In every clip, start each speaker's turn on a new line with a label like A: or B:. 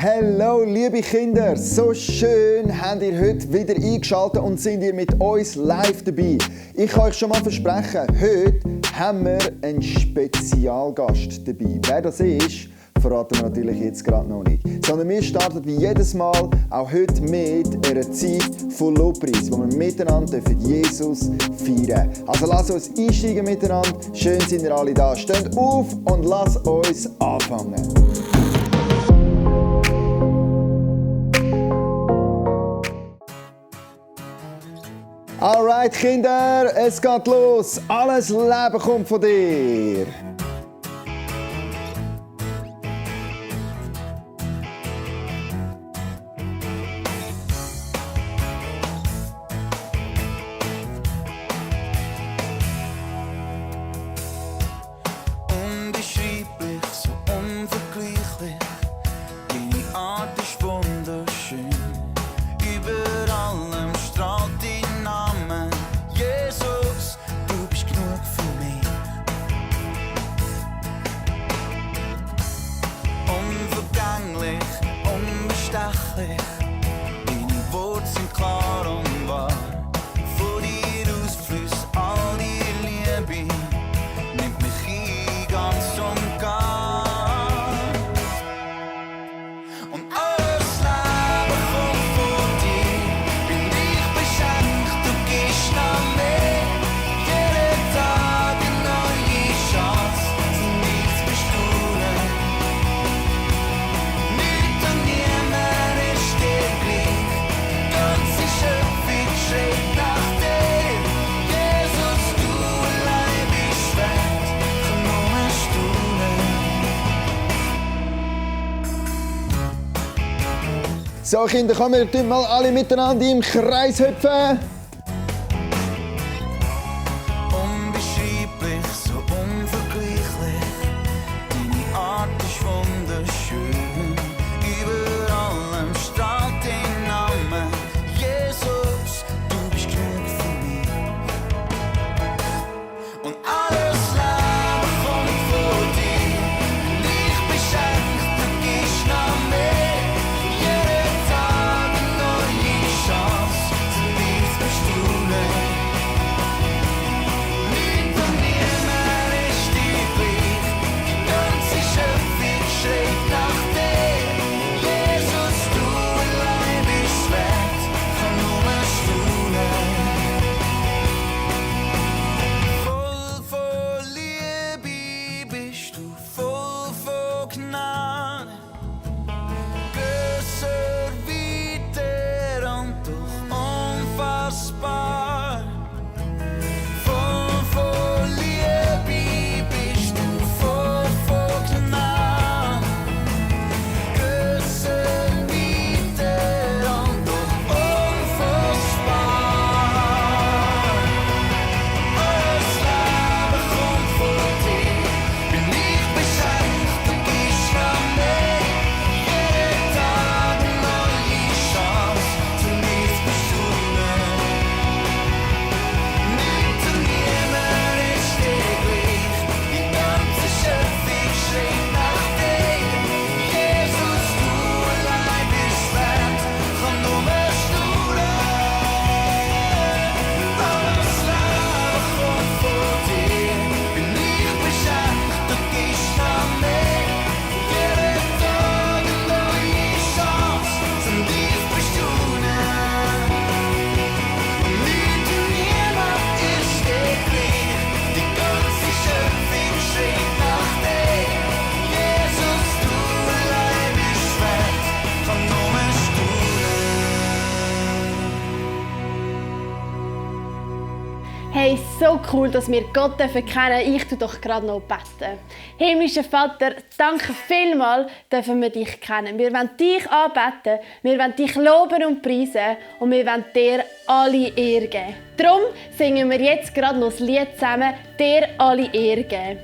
A: Hallo liebe Kinder, so schön habt ihr heute wieder eingeschaltet und sind ihr mit uns live dabei. Ich kann euch schon mal versprechen, heute haben wir einen Spezialgast dabei. Wer das ist, verraten wir natürlich jetzt gerade noch nicht. Sondern wir starten wie jedes Mal auch heute mit einer Zeit von Lobpreis, wo wir miteinander Jesus feiern. Also lasst uns einsteigen miteinander. Schön sind ihr alle da. Steht auf und lasst uns anfangen. Alright Kinder, es geht los. Alles Leben kommt von dir.
B: Unbeschreiblich, so unvergleichlich. Deine Art ist wunderschön. Über allem strahlt dein Name. Jesus, du bist genug für mich. Unvergänglich, unbestechlich. Deine Worte sind klar und wahr. Von dir ausfließt all die Liebe. Nimmt mich ein, ganz und gar. Und alles Leben kommt von dir. Bin ich beschenkt, du gibst noch mehr. Jeden Tag eine neue Chance, um mich zu bestaunen. Nichts und niemand ist dir gleich. Die ganze Schöpfung schreit nach dir. Jesus, du allein bist wert, kann nur staunen.
A: So Kinder, kommen wir mal alle miteinander im Kreis hüpfen.
B: Unbeschreiblich, so unvergleichlich. Deine Art ist wunderschön. Über allem strahlt dein Name. Jesus, du bist genug für mich. Und alles Leben kommt von dir. Bin ich beschenkt, du gibst noch mehr. Jeden Tag eine neue Chance, um dich zu bestaunen. Nichts und niemand ist dir gleich. Die ganze Schöpfung schreit nach dir. Jesus, du allein bist wert, kann nur staunen. Voll von Liebe bist du, voll von Gnade. Grösser, weiter und doch unfassbar. Voll von Liebe bist du, voll von Gnade. Grösser, weiter und doch unfassbar. Alles Leben kommt von dir. Bin ich beschenkt, du gibst noch mehr. Jeden Tag eine neue Chance, um mich zu bestaunen. Nichts und niemand ist dir gleich. Die ganze Schöpfung schreit nach dir. Jesus, du allein bist wert, kann nur staunen. Alles Leben kommt von dir. Bin ich beschenkt, du gibst noch mehr. Jeden Tag eine neue Chance, um dich zu bestaunen. Nichts und niemand ist dir gleich. Die ganze Schöpfung schreit nach dir. Jesus, du allein bist wert, kann nur staunen.
C: Hey, so cool, dass wir Gott kennen dürfen. Ich tu doch gerade noch beten. Himmlischer Vater, danke vielmals, dürfen wir dich kennen. Wir wollen dich anbeten, wir wollen dich loben und preisen und wir wollen dir alle Ehre geben. Darum singen wir jetzt gerade noch das Lied zusammen, dir alle Ehre geben.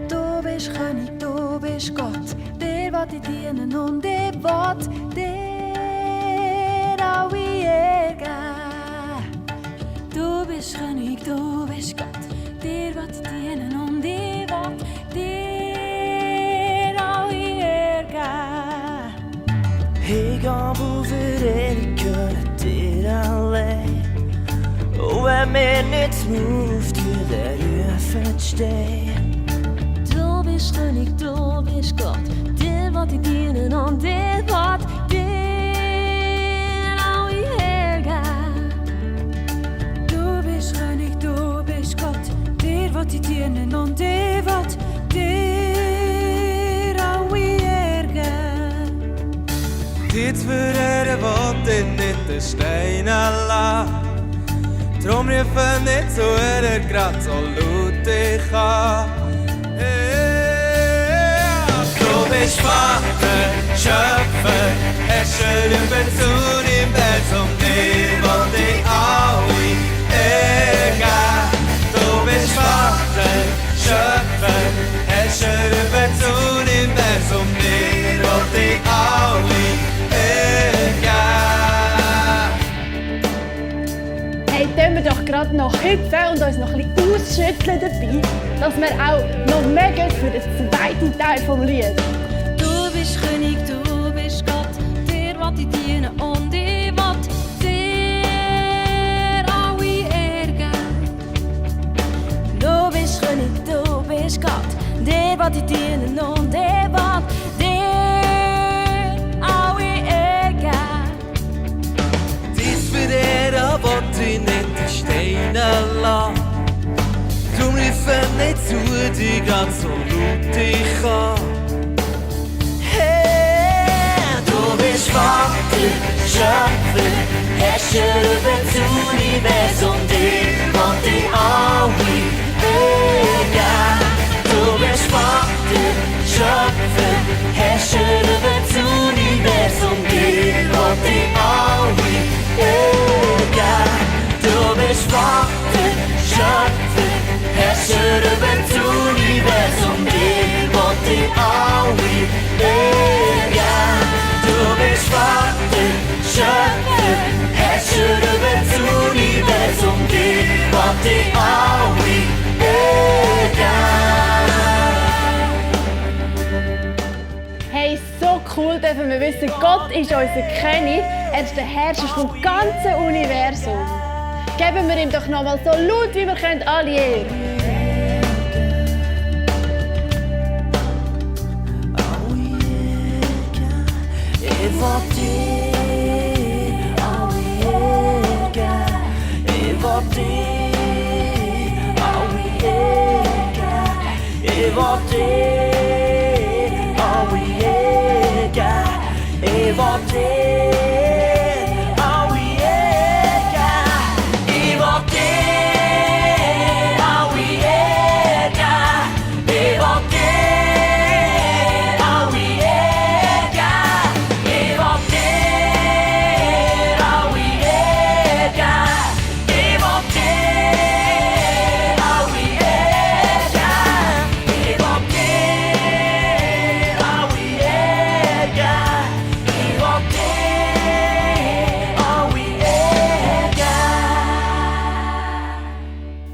D: Du bist König, du bist Gott, dir will ich dienen und ich will dir alle Ehre stehen. Du bist König, du bist Gott, dir wat ich dienen und dir wat dir alle hergeben. Du bist König, du bist Gott, dir wat ich dienen und dir wat dir alle hergeben.
B: Dit verreden wat in niet de stenen laat. Drum riefen nicht zu grad so laut ich kann. Du bist Vater, Schöpfer, Herrscher über das Universum, dir will ich alle ergeben. Du bist Vater, Schöpfer, Herrscher über das Universum, dir will ich alle ergeben.
C: Hey, tun wir doch gerade noch hüpfen und uns noch ein bisschen ausschütteln dabei, dass wir auch noch mögen für den zweiten Teil vom Lied.
D: Du bist König, du bist Gott, dir wat ich dienen und ich will dir alle ergeben. Du bist König, du bist Gott, dir wat ich dienen und ich will dir alle ergeben.
B: Dies verreden wat in niet de stenen laat. Drum riefen nicht zu dir grad so laut ich kann.
D: Du bist Vater, Schöpfer, Herrscher über das Universum, dir will ich alle ergeben. Du bist Vater, Schöpfer, Herrscher über das Universum, dir will ich alle ergeben. Du bist Vater, Schöpfer, Herrscher über das Universum, dir will ich alle ergeben. Du bist Vater, Schöpfer, Herrscher über das Universum, dir will ich alle ergeben.
C: Hey, so cool dürfen wir wissen, Gott ist unser König, er ist der Herrscher vom ganzen Universum. Geben wir ihm doch nochmal so laut, wie wir können, alle Ehre.
D: Ich will dir alle ergeben. Ich will dir alle ergeben. Ich will dir alle ergeben. Ich will dir alle ergeben. Ich will dir alle ergeben. Ich will dir alle ergeben. Ich will dir alle ergeben. Ich will dir alle ergeben. Ich will dir alle ergeben. Ich will dir alle ergeben.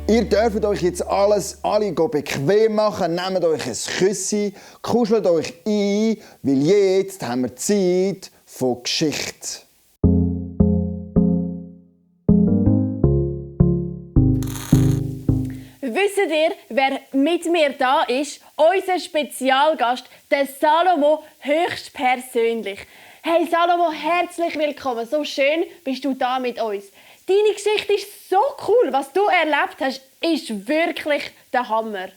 A: Ihr dürft euch jetzt alle bequem machen, nehmt euch ein Küssi, kuschelt euch ein, weil jetzt haben wir Zeit von Geschichte.
C: Wisst ihr, wer mit mir da ist? Unser Spezialgast, der Salomo, höchstpersönlich. Hey Salomo, herzlich willkommen. So schön bist du da mit uns. Deine Geschichte ist so cool. Was du erlebt hast, ist wirklich der Hammer.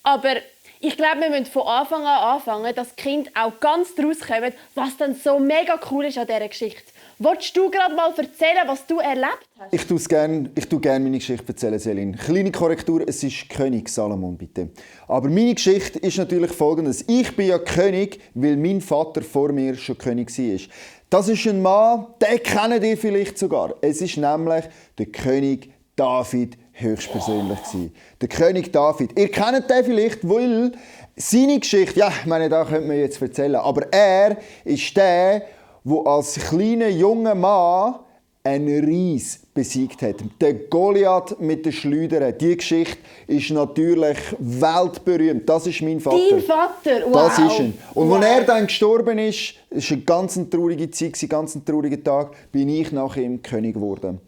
C: Aber ich glaube, wir müssen von Anfang an anfangen, dass die Kinder auch ganz daraus kommen, was dann so mega cool ist an dieser Geschichte. Willst du gerade mal erzählen, was du erlebt hast?
A: Ich tue gerne meine Geschichte erzählen, Selin. Kleine Korrektur, es ist König Salomon, bitte. Aber meine Geschichte ist natürlich folgendes. Ich bin ja König, weil mein Vater vor mir schon König war. Das ist ein Mann, den kennt ihr vielleicht sogar. Es ist nämlich der König David höchstpersönlich gewesen. Der König David. Ihr kennt den vielleicht, weil seine Geschichte, ja, ich meine, da könnte man jetzt erzählen, aber er ist der, der als kleiner junger Mann einen Ries besiegt hat. Der Goliath mit den Schleudern. Die Geschichte ist natürlich weltberühmt. Das ist mein Vater.
C: Dein Vater? Wow.
A: Das ist er. Und
C: Wow.
A: als er dann gestorben ist, es war eine ganz traurige Zeit, ein ganz trauriger Tag, bin ich nach ihm König geworden.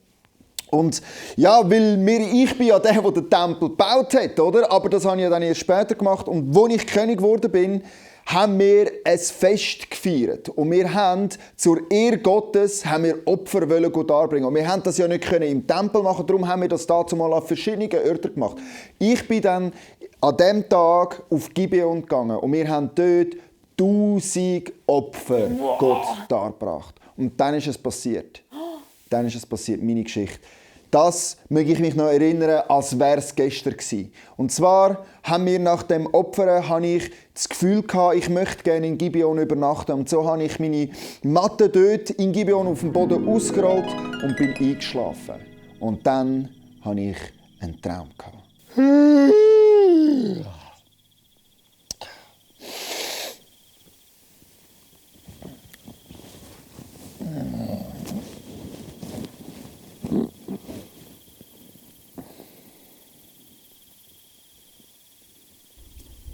A: Und ja, ich bin ja der den Tempel gebaut hat, oder? Aber das habe ich ja dann erst später gemacht. Und als ich König geworden bin, haben wir ein Fest gefeiert. Und wir haben zur Ehre Gottes Opfer darbringen. Und wir haben das ja nicht im Tempel machen, darum haben wir das dazu mal an verschiedenen Orten gemacht. Ich bin dann an diesem Tag auf Gibeon gegangen und wir haben dort 1000 Opfer Gott dargebracht. Und dann ist es passiert. Dann ist es passiert, meine Geschichte. Das möchte ich mich noch erinnern, als wäre es gestern gewesen. Und zwar haben wir nach dem Opfern das Gefühl gehabt, ich möchte gerne in Gibeon übernachten. Und so habe ich meine Matte dort in Gibeon auf dem Boden ausgerollt und bin eingeschlafen. Und dann hatte ich einen Traum gehabt.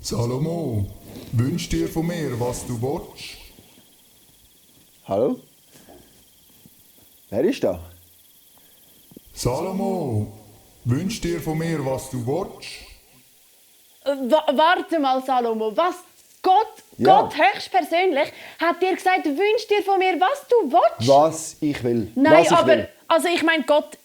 E: Salomo, wünsch dir von mir, was du willst.
A: Hallo? Wer ist da?
E: Salomo, wünsch dir von mir, was du willst.
C: Warte mal, Salomo. Was?
A: Ja.
C: Gott höchstpersönlich hat dir gesagt, wünsch dir von mir, was du willst?
A: Was ich will.
C: Nein,
A: was ich
C: aber
A: will.
C: also ich meine, Gott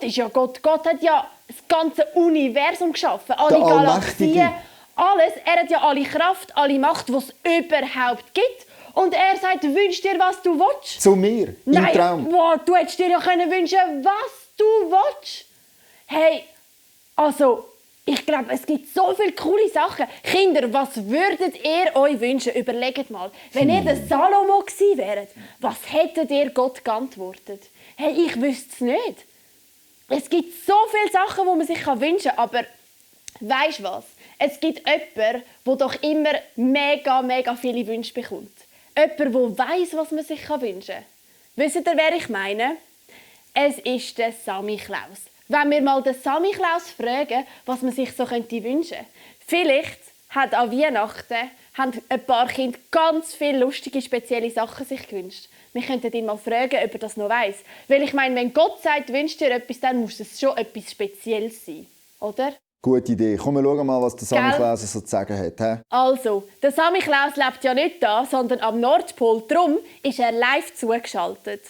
C: ist ja Gott. Gott hat ja das ganze Universum geschaffen, alle
A: Der Allmächtige.
C: Galaxien, alles. Er hat ja alle Kraft, alle Macht, die es überhaupt gibt. Und er sagt, wünsch dir, was du willst.
A: Zu mir, im Traum.
C: Wow, du hättest dir ja wünschen können, was du willst. Hey, also, ich glaube, es gibt so viele coole Sachen. Kinder, was würdet ihr euch wünschen? Überlegt mal. Wenn ihr der Salomo gewesen wäret, was hättet ihr Gott geantwortet? Hey, ich wüsste es nicht. Es gibt so viele Sachen, die man sich wünschen kann, aber weisst du was? Es gibt jemanden, der doch immer mega viele Wünsche bekommt. Jemand, der weiss, was man sich wünschen kann. Wisst ihr, wer ich meine? Es ist der Sammy Klaus. Wenn wir mal den Sammy Klaus fragen, was man sich so wünschen könnte. Vielleicht hat an Weihnachten haben ein paar Kinder ganz viele lustige, spezielle Sachen sich gewünscht. Wir könnten ihn mal fragen, ob er das noch weiss. Weil ich meine, wenn Gott sagt, wünsch dir etwas, dann muss es schon etwas Spezielles sein. Oder?
A: Gute Idee. Komm, wir schauen mal, was der Sammy
C: Gell?
A: Klaus so zu sagen hat. He?
C: Also, der Sammy Klaus lebt ja nicht da, sondern am Nordpol. Darum ist er live zugeschaltet.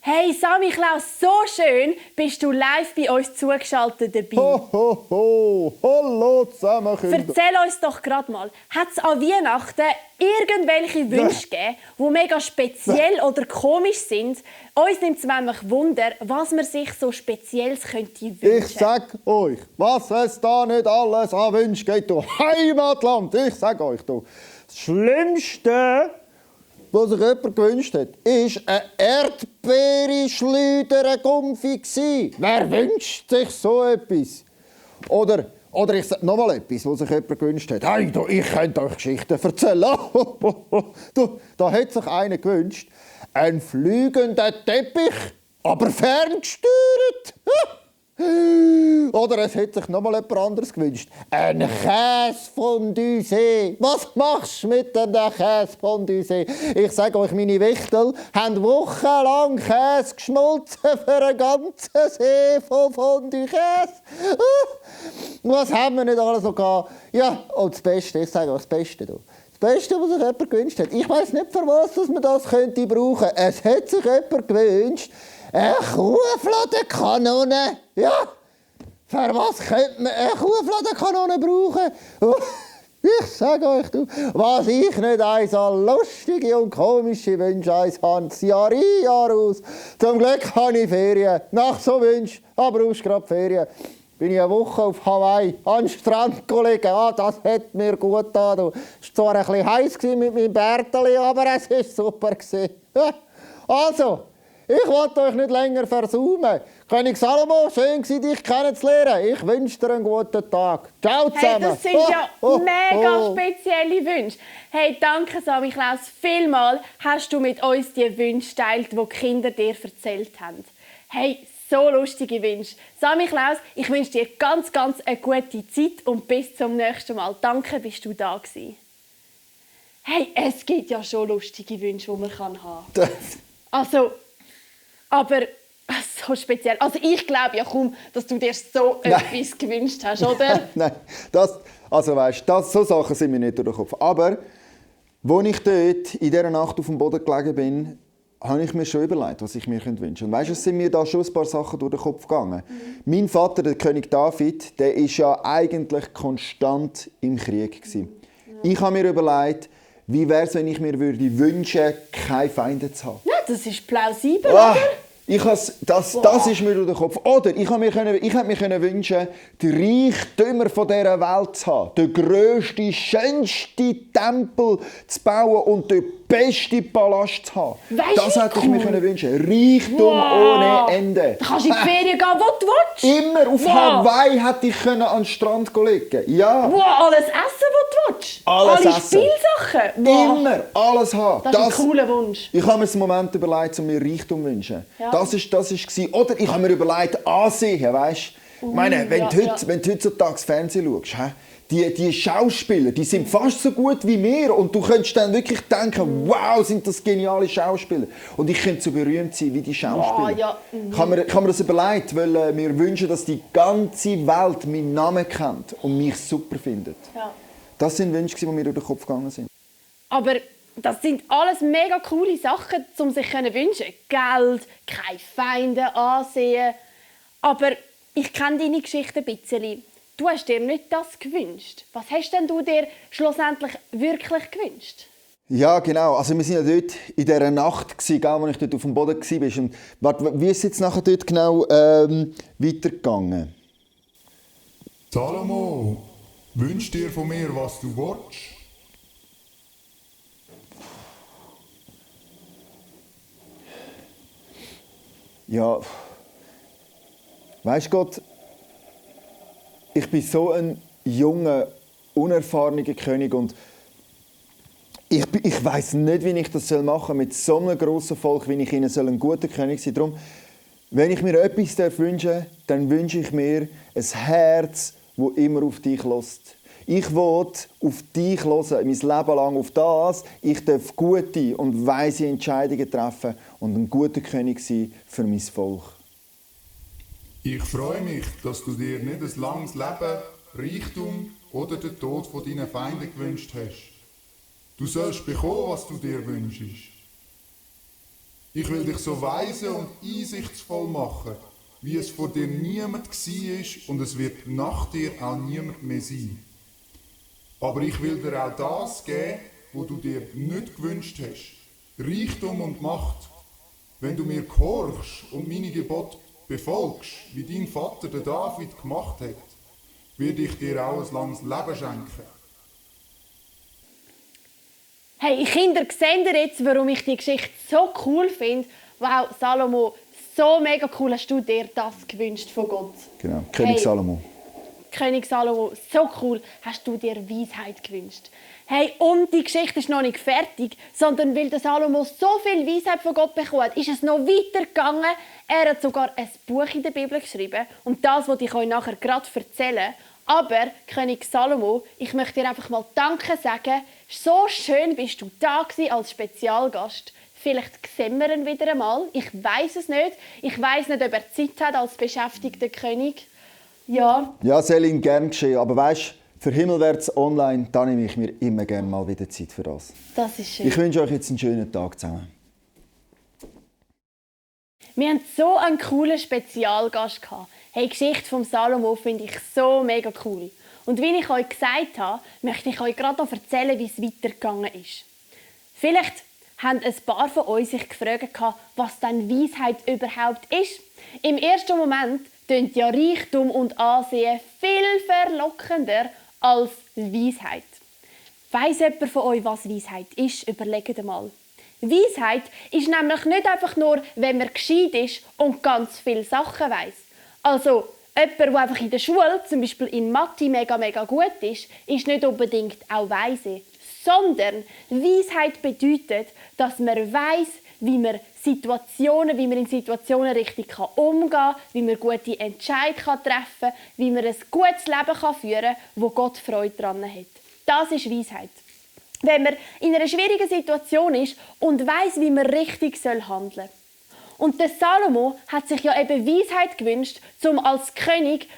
C: Hey Sammy Klaus, so schön bist du live bei uns zugeschaltet dabei.
A: Ho, ho, ho. Hallo zusammen, Kinder.
C: Erzähl uns doch gerade mal, hat es an Weihnachten irgendwelche Wünsche gegeben, die mega speziell oder komisch sind? Uns nimmt es nämlich Wunder, was man sich so Spezielles könnte wünschen.
A: Ich sag euch, was es da nicht alles an Wünschen gibt, du Heimatland. Ich sag euch, du. Das Schlimmste, was sich jemand gewünscht hat, war ein Erdbeere-Schleuder-Gumpfi. Wer wünscht sich so etwas? Oder ich sage noch mal etwas, was sich jemand gewünscht hat. Hey, du, ich könnte euch Geschichten erzählen. Du, da hat sich einer gewünscht, ein fliegender Teppich, aber ferngesteuert. Oder es hat sich noch mal jemand anderes gewünscht. Ein Käsefondue-See. Was machst du mit einem Käsefondue-See? Ich sage euch, meine Wichtel haben wochenlang Käse geschmolzen für einen ganzen See von Fondue-Käse. Was haben wir nicht alles noch gehabt? Ja, und das Beste, ich sage euch das Beste. Das Beste, was sich jemand gewünscht hat. Ich weiss nicht, für was man das könnte brauchen. Es hat sich jemand gewünscht, eine Kuhfladenkanone. Ja, für was könnte man eine Kuhfladenkanone brauchen? Ich sage euch, du, was ich nicht eins an lustige und komische Wünsche habe, das Jahr ein, Jahr aus. Zum Glück habe ich Ferien. Nach so Wünschen, aber aus gerade Ferien. Bin ich eine Woche auf Hawaii an den Strand gelegen. Das hat mir gut getan. Es war zwar ein bisschen heiß mit meinem Bärteli, aber es war super. Also, ich wollte euch nicht länger versaumen. König Salomo, schön war dich kennenzulernen. Ich wünsche dir einen guten Tag. Ciao zusammen.
C: Hey, das sind ja mega spezielle Wünsche. Hey, danke Sammy Klaus. Vielmal hast du mit uns die Wünsche geteilt, die die Kinder dir erzählt haben. Hey, so lustige Wünsche. Sammy Klaus, ich wünsche dir ganz eine gute Zeit und bis zum nächsten Mal. Danke, bist du da gewesen. Hey, es gibt ja schon lustige Wünsche, die man haben kann. Also, aber so speziell. Also ich glaube ja kaum, dass du dir so etwas gewünscht hast, oder?
A: Nein, so Sachen sind mir nicht durch den Kopf. Aber als ich dort in dieser Nacht auf dem Boden gelegen bin, habe ich mir schon überlegt, was ich mir wünschen könnte. Und weißt, es sind mir da schon ein paar Sachen durch den Kopf gegangen. Mein Vater, der König David, der ist ja eigentlich konstant im Krieg gewesen. Ich habe mir überlegt, wie wäre es, wenn ich mir wünschen würde, keine Feinde zu haben.
C: Ja, das ist plausibel,
A: Ah,
C: oder?
A: das ist mir durch den Kopf. Oder ich hätte mir wünschen, die Reichtümer dieser Welt zu haben. Den grössten, schönsten Tempel zu bauen und den besten Palast zu haben.
C: Weißt
A: Das
C: du,
A: hätte ich
C: cool.
A: mir wünschen. Reichtum ohne Ende.
C: Da kannst du in die Ferien gehen, wo du willst.
A: Immer auf Hawaii hätte ich an den Strand liegen. Ja.
C: Wow, alles essen, was du willst.
A: Alles
C: Alle
A: essen.
C: Spielsachen. Wow.
A: Immer alles haben.
C: Das ist ein cooler Wunsch.
A: Ich habe mir einen Moment überlegt, um mir Reichtum zu wünschen.
C: Ja.
A: Das war. Oder ich habe mir überlegt, ansehen, weißt? Ich meine, wenn du heutzutage Fernsehen schaust, die Schauspieler, die sind fast so gut wie wir. Und du könntest dann wirklich denken, wow, sind das geniale Schauspieler. Und ich könnte so berühmt sein wie die Schauspieler.
C: Wow, ja.
A: Ich habe mir das überlegt, weil mir wünschen, dass die ganze Welt meinen Namen kennt und mich super findet.
C: Ja.
A: Das sind Wünsche, die mir durch den Kopf gegangen sind.
C: Aber das sind alles mega coole Sachen, um sich zu wünschen. Geld, keine Feinde, Ansehen. Aber ich kenne deine Geschichte ein bisschen. Du hast dir nicht das gewünscht. Was hast denn du dir schlussendlich wirklich gewünscht?
A: Ja, genau. Also wir waren ja dort in dieser Nacht, als ich dort auf dem Boden war. Und warte, wie ist es jetzt nachher dort genau weitergegangen?
E: Salomo, wünsch dir von mir, was du willst.
A: Ja, weisst Gott, ich bin so ein junger, unerfahrener König und ich weiß nicht, wie ich das machen soll mit so einem grossen Volk, wie ich ihnen ein guter König sein soll. Darum, wenn ich mir etwas wünschen darf, dann wünsche ich mir ein Herz, das immer auf dich hört. Ich will auf dich hören, mein Leben lang auf das. Ich darf gute und weise Entscheidungen treffen und ein guter König sein für mein Volk.
E: Ich freue mich, dass du dir nicht ein langes Leben, Reichtum oder den Tod von deinen Feinden gewünscht hast. Du sollst bekommen, was du dir wünschst. Ich will dich so weise und einsichtsvoll machen, wie es vor dir niemand war und es wird nach dir auch niemand mehr sein. Aber ich will dir auch das geben, was du dir nicht gewünscht hast. Reichtum und Macht. Wenn du mir gehorchst und meine Gebote befolgst, wie dein Vater der David gemacht hat, werde ich dir auch ein langes Leben schenken.
C: Hey, Kinder, seht ihr jetzt, warum ich die Geschichte so cool finde? Wow, Salomo, so mega cool hast du dir das gewünscht von Gott.
A: Genau, König Salomo.
C: König Salomo, so cool hast du dir Weisheit gewünscht. Hey, und die Geschichte ist noch nicht fertig, sondern weil der Salomo so viel Weisheit von Gott bekommen hat, ist es noch weitergegangen. Er hat sogar ein Buch in der Bibel geschrieben und das wollte ich euch nachher gerade erzählen. Aber, König Salomo, ich möchte dir einfach mal Danke sagen. So schön bist du da gewesen als Spezialgast. Vielleicht sehen wir ihn wieder einmal. Ich weiß es nicht. Ich weiß nicht, ob er Zeit hat als beschäftigter König. Ja.
A: Ja, soll ihm gern geschehen. Aber weisst, für Himmelwärts online, da nehme ich mir immer gerne mal wieder Zeit für das.
C: Das ist schön.
A: Ich wünsche euch jetzt einen schönen Tag zusammen.
C: Wir hatten so einen coolen Spezialgast. Hey, die Geschichte von Salomo finde ich so mega cool. Und wie ich euch gesagt habe, möchte ich euch gerade noch erzählen, wie es weitergegangen ist. Vielleicht haben ein paar von euch sich gefragt, was denn Weisheit überhaupt ist. Im ersten Moment tönt ja Reichtum und Ansehen viel verlockender als Weisheit. Weiss jemand von euch, was Weisheit ist? Überlegt mal. Weisheit ist nämlich nicht einfach nur, wenn man gescheit ist und ganz viele Sachen weiss. Also, jemand, der einfach in der Schule, zum Beispiel in Mathe, mega gut ist nicht unbedingt auch weise. Sondern Weisheit bedeutet, dass man weiss, wie man in Situationen richtig umgehen kann, wie man gute Entscheidungen treffen kann, wie man ein gutes Leben führen kann, wo Gott Freude daran hat. Das ist Weisheit. Wenn man in einer schwierigen Situation ist und weiss, wie man richtig handeln soll. Und der Salomo hat sich ja eben Weisheit gewünscht, um als König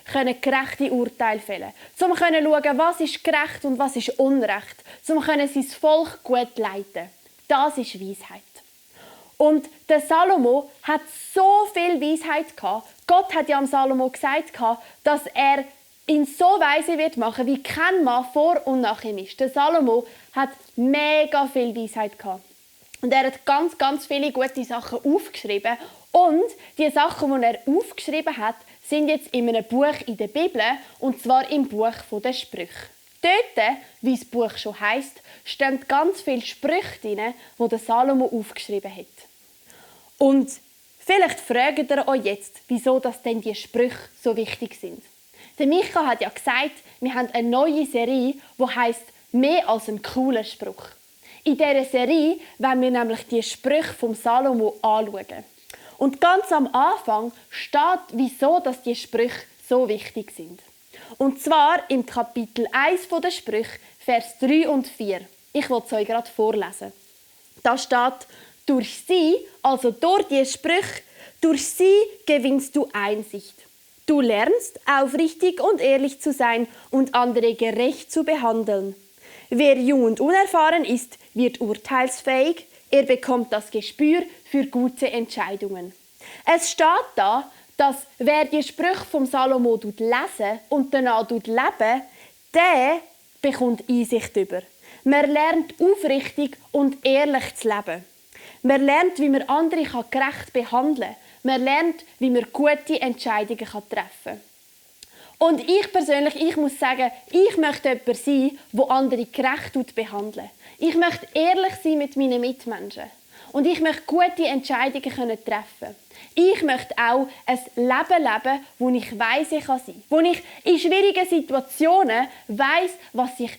C: gerechte Urteile zu fällen. Um zu schauen, was ist gerecht und was ist unrecht. Um sein Volk gut leiten. Das ist Weisheit. Und der Salomo hat so viel Weisheit gehabt. Gott hat ja am Salomo gesagt, dass er ihn so weise wird machen, wie kein Mann vor und nach ihm ist. Der Salomo hat mega viel Weisheit gehabt. Und er hat ganz, ganz viele gute Sachen aufgeschrieben. Und die Sachen, die er aufgeschrieben hat, sind jetzt in einem Buch in der Bibel, und zwar im Buch der Sprüche. Dort, wie das Buch schon heisst, stehen ganz viele Sprüche drin, die der Salomo aufgeschrieben hat. Und vielleicht fragt ihr euch jetzt, wieso das denn die Sprüche so wichtig sind. Der Micha hat ja gesagt, wir haben eine neue Serie, die heisst «Mehr als ein cooler Spruch». In dieser Serie wollen wir nämlich die Sprüche vom Salomo anschauen. Und ganz am Anfang steht, wieso dass die Sprüche so wichtig sind. Und zwar im Kapitel 1 der Sprüche, Vers 3 und 4. Ich will es euch gerade vorlesen. Da steht: Durch sie, also durch die Sprüche, durch sie gewinnst du Einsicht. Du lernst, aufrichtig und ehrlich zu sein und andere gerecht zu behandeln. Wer jung und unerfahren ist, wird urteilsfähig. Er bekommt das Gespür für gute Entscheidungen. Es steht da, dass wer die Sprüche vom Salomo lesen und danach leben, der bekommt Einsicht über. Man lernt aufrichtig und ehrlich zu leben. Man lernt, wie man andere gerecht behandeln kann. Man lernt, wie man gute Entscheidungen treffen kann. Und ich persönlich, ich muss sagen, ich möchte jemand sein, der andere gerecht behandelt. Ich möchte ehrlich sein mit meinen Mitmenschen. Und ich möchte gute Entscheidungen treffen. Ich möchte auch ein Leben leben, wo ich weiss, ich kann sein. Wo ich in schwierigen Situationen weiss, was ich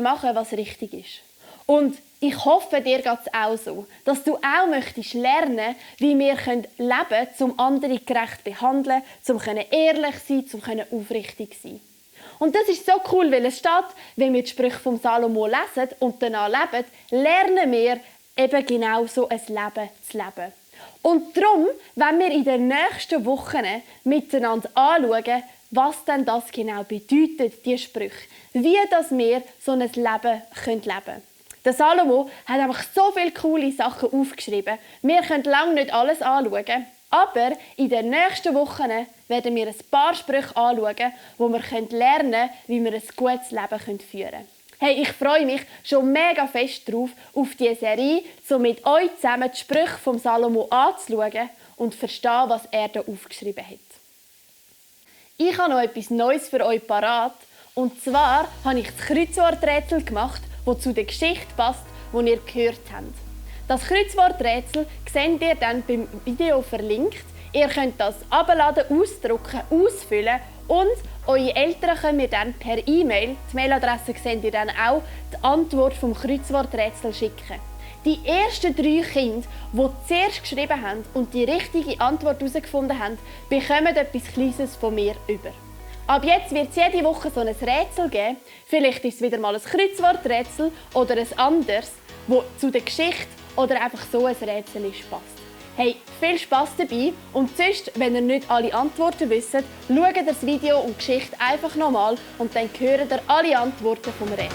C: machen soll, was richtig ist. Und ich hoffe, dir geht es auch so, dass du auch möchtest lernen, wie wir leben können, um andere gerecht zu behandeln, um ehrlich zu sein, um aufrichtig zu sein. Und das ist so cool, weil es steht, wenn wir die Sprüche vom Salomo lesen und danach leben, lernen wir eben genau so ein Leben zu leben. Und darum wollen wir in den nächsten Wochen miteinander anschauen, was denn das genau bedeutet, die Sprüche. Wie dass wir so ein Leben leben können. Der Salomo hat einfach so viele coole Sachen aufgeschrieben. Wir können lange nicht alles anschauen, aber in den nächsten Wochen werden wir ein paar Sprüche anschauen, wo wir lernen können, wie wir ein gutes Leben führen können. Hey, ich freue mich schon mega fest drauf, auf diese Serie, so mit euch zusammen die Sprüche vom Salomo anzuschauen und zu verstehen, was er da aufgeschrieben hat. Ich habe noch etwas Neues für euch parat. Und zwar habe ich das Kreuzworträtsel gemacht, das zu der Geschichte passt, die ihr gehört habt. Das Kreuzworträtsel seht ihr dann beim Video verlinkt. Ihr könnt das abladen, ausdrucken, ausfüllen und eure Eltern können mir dann per E-Mail, die Mailadresse seht ihr dann auch, die Antwort vom Kreuzworträtsel schicken. Die ersten 3 Kinder, die zuerst geschrieben haben und die richtige Antwort herausgefunden haben, bekommen etwas Kleines von mir über. Ab jetzt wird es jede Woche so ein Rätsel geben. Vielleicht ist es wieder mal ein Kreuzworträtsel oder ein anderes, das zu der Geschichte oder einfach so ein Rätsel ist, passt. Hey, viel Spass dabei und sonst, wenn ihr nicht alle Antworten wisst, schaut das Video und die Geschichte einfach nochmal und dann hört ihr alle Antworten vom Rätsel.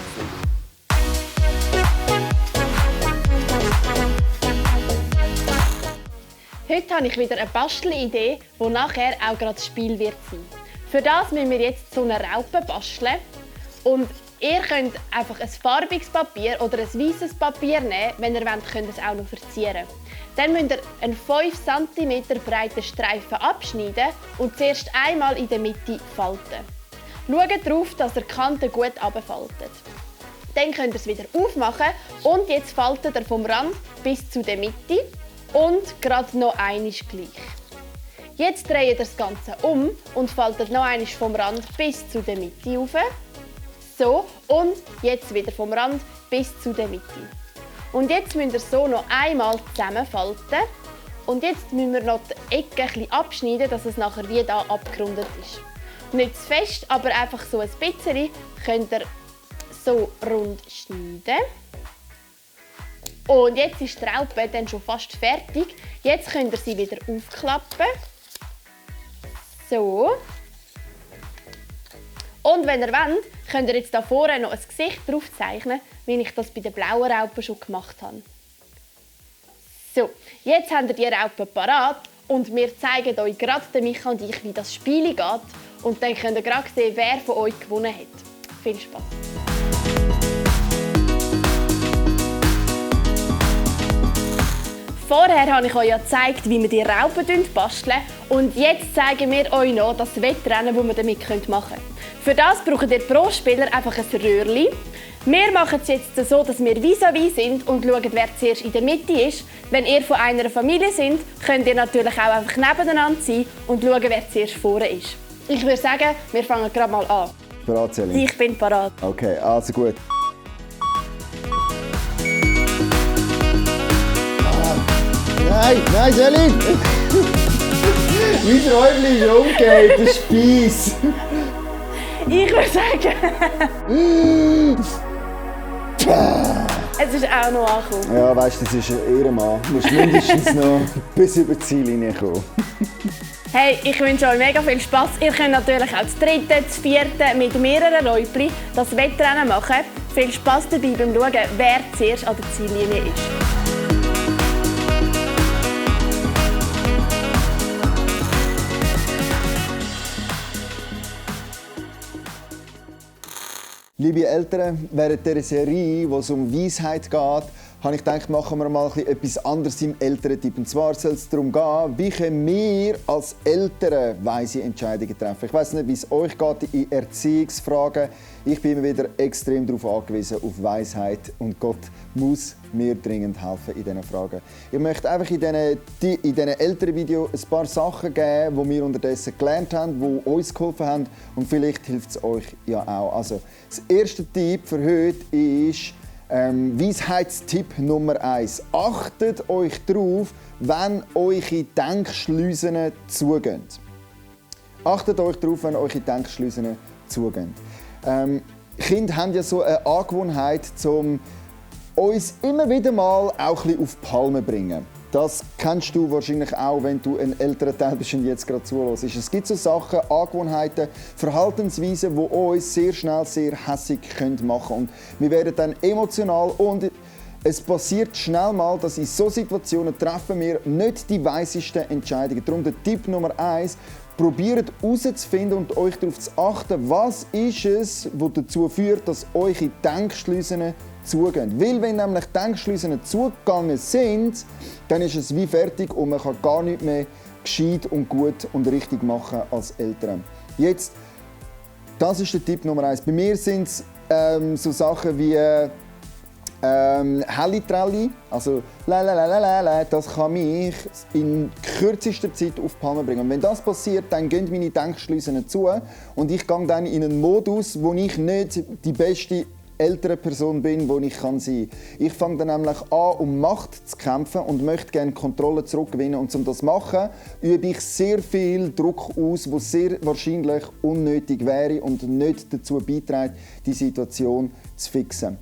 C: Heute habe ich wieder eine Bastelidee, die nachher auch gerade das Spiel wird sein. Für das müssen wir jetzt so eine Raupe basteln. Und ihr könnt einfach ein farbiges Papier oder ein weißes Papier nehmen. Wenn ihr wollt, könnt ihr es auch noch verzieren. Dann müsst ihr einen 5 cm breiten Streifen abschneiden und zuerst einmal in der Mitte falten. Schaut darauf, dass ihr die Kanten gut abfaltet. Dann könnt ihr es wieder aufmachen und jetzt faltet ihr vom Rand bis zu der Mitte und gerade noch einmal gleich. Jetzt dreht ihr das Ganze um und faltet noch einmal vom Rand bis zu der Mitte auf. So, und jetzt wieder vom Rand bis zu der Mitte. Und jetzt müsst ihr so noch einmal zusammenfalten. Und jetzt müssen wir noch die Ecke ein bisschen abschneiden, dass es nachher wie hier abgerundet ist. Nicht zu fest, aber einfach so ein bisschen könnt ihr so rund schneiden. Und jetzt ist die Raupe dann schon fast fertig. Jetzt könnt ihr sie wieder aufklappen. So. Und wenn ihr wollt, könnt ihr jetzt hier vorne noch ein Gesicht drauf zeichnen, wie ich das bei den blauen Raupen schon gemacht habe. So, jetzt habt ihr die Raupen parat und wir zeigen euch gerade, Micha und ich, wie das Spiel geht. Und dann könnt ihr gerade sehen, wer von euch gewonnen hat. Viel Spaß! Vorher habe ich euch ja gezeigt, wie wir die Raupen basteln. Und jetzt zeigen wir euch noch das Wettrennen, das wir damit machen können. Für das braucht ihr pro Spieler einfach ein Röhrchen. Wir machen es jetzt so, dass wir vis-à-vis sind und schauen, wer zuerst in der Mitte ist. Wenn ihr von einer Familie seid, könnt ihr natürlich auch einfach nebeneinander sein und schauen, wer zuerst vorne ist. Ich würde sagen, wir fangen gerade mal an.
A: Bereit, Selin?
C: Ich bin parat.
A: Okay, also gut. Nein, Selin! Mein Räumchen ist umgekehrt, das ist fies.
C: Ich würde sagen... Es ist auch noch angekommen.
A: Ja, weißt du, das ist ein Ehrenmann. Du musst mindestens noch bis über die Ziellinie kommen.
C: Hey, ich wünsche euch mega viel Spass. Ihr könnt natürlich auch das dritte, das vierte mit mehreren Räupchen das Wettrennen machen. Viel Spass dabei beim Schauen, wer zuerst an der Ziellinie ist.
A: Liebe Eltern, während dieser Serie, wo es um Weisheit geht, habe ich gedacht, machen wir mal etwas anderes im Elterntipp. Und zwar soll es darum gehen, wie können wir als Eltern weise Entscheidungen treffen. Ich weiss nicht, wie es euch geht in Erziehungsfragen. Ich bin immer wieder extrem darauf angewiesen, auf Weisheit. Und Gott muss mir dringend helfen in diesen Fragen. Ich möchte einfach in diesen Elternvideos ein paar Sachen geben, die wir unterdessen gelernt haben, die uns geholfen haben. Und vielleicht hilft es euch ja auch. Also, das erste Tipp für heute ist, Weisheitstipp Nummer 1. Achtet euch darauf, wenn eure Denkschleusen zugehen. Achtet euch darauf, wenn eure Denkschleusen zugehen. Kinder haben ja so eine Angewohnheit, uns immer wieder mal auch ein bisschen auf die Palme zu bringen. Das kennst du wahrscheinlich auch, wenn du ein älterer Teil bist und jetzt gerade zuhörst. Es gibt so Sachen, Angewohnheiten, Verhaltensweisen, die uns sehr schnell sehr hässig machen können. Und wir werden dann emotional und es passiert schnell mal, dass in solchen Situationen treffen wir nicht die weisesten Entscheidungen. Darum der Tipp Nummer 1, probiert herauszufinden und euch darauf zu achten, was ist es, was dazu führt, dass eure Denkschleusen zugehen. Weil wenn nämlich Denkschleusen zugegangen sind, dann ist es wie fertig und man kann gar nicht mehr gescheit und gut und richtig machen als Eltern. Jetzt, das ist der Tipp Nummer 1. Bei mir sind es so Sachen wie Hellitrelli, also das kann mich in kürzester Zeit auf die Palme bringen. Und wenn das passiert, dann gehen meine Denkschleusen zu und ich gehe dann in einen Modus, wo ich nicht die beste ältere Person bin, die ich sein kann. Ich fange dann nämlich an, um Macht zu kämpfen und möchte gerne Kontrolle zurückgewinnen. Und um das zu machen, übe ich sehr viel Druck aus, der sehr wahrscheinlich unnötig wäre und nicht dazu beiträgt, die Situation zu fixen.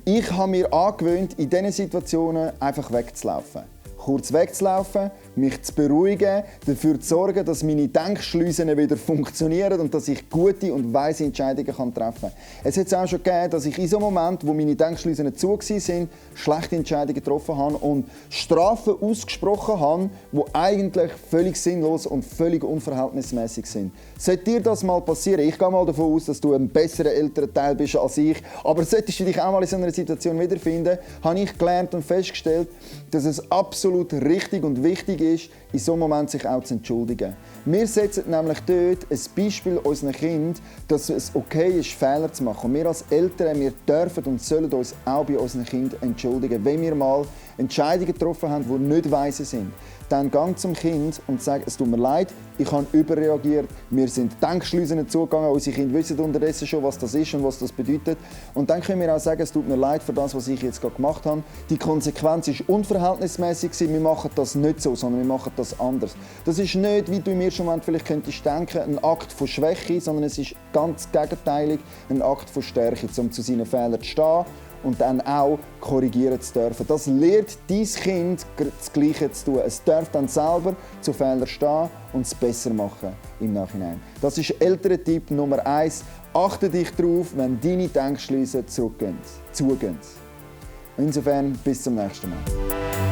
A: Ich habe mir angewöhnt, in diesen Situationen einfach wegzulaufen. Kurz wegzulaufen, mich zu beruhigen, dafür zu sorgen, dass meine Denkschleusen wieder funktionieren und dass ich gute und weise Entscheidungen treffen kann. Es hat auch schon gegeben, dass ich in so einem Moment, wo meine Denkschleusen zu waren, schlechte Entscheidungen getroffen habe und Strafen ausgesprochen habe, die eigentlich völlig sinnlos und völlig unverhältnismäßig sind. Sollte dir das mal passieren, ich gehe mal davon aus, dass du ein besserer älterer Teil bist als ich, aber solltest du dich auch mal in so einer Situation wiederfinden, habe ich gelernt und festgestellt, dass es absolut richtig und wichtig ist, in so einem Moment sich auch zu entschuldigen. Wir setzen nämlich dort ein Beispiel unseren Kindern, dass es okay ist, Fehler zu machen. Und wir als Eltern, wir dürfen und sollen uns auch bei unseren Kindern entschuldigen. Wenn wir mal Entscheidungen getroffen haben, die nicht weise sind, dann gang zum Kind und sag, es tut mir leid, ich habe überreagiert, mir sind Denkschleusen zugegangen, unsere Kinder wissen unterdessen schon, was das ist und was das bedeutet. Und dann können wir auch sagen, es tut mir leid für das, was ich jetzt gerade gemacht habe. Die Konsequenz ist unverhältnismäßig, wir machen das nicht so, sondern wir machen das anders. Das ist nicht, wie du mir schon vielleicht könntest denken, ein Akt von Schwäche, sondern es ist ganz gegenteilig ein Akt von Stärke, um zu seinen Fehlern zu stehen und dann auch korrigieren zu dürfen. Das lehrt dein Kind, das Gleiche zu tun. Es darf dann selber zu Fehlern stehen und es besser machen im Nachhinein. Das ist Elterntipp Nummer 1. Achte dich darauf, wenn deine Denkschliessen zugehen. Insofern bis zum nächsten Mal.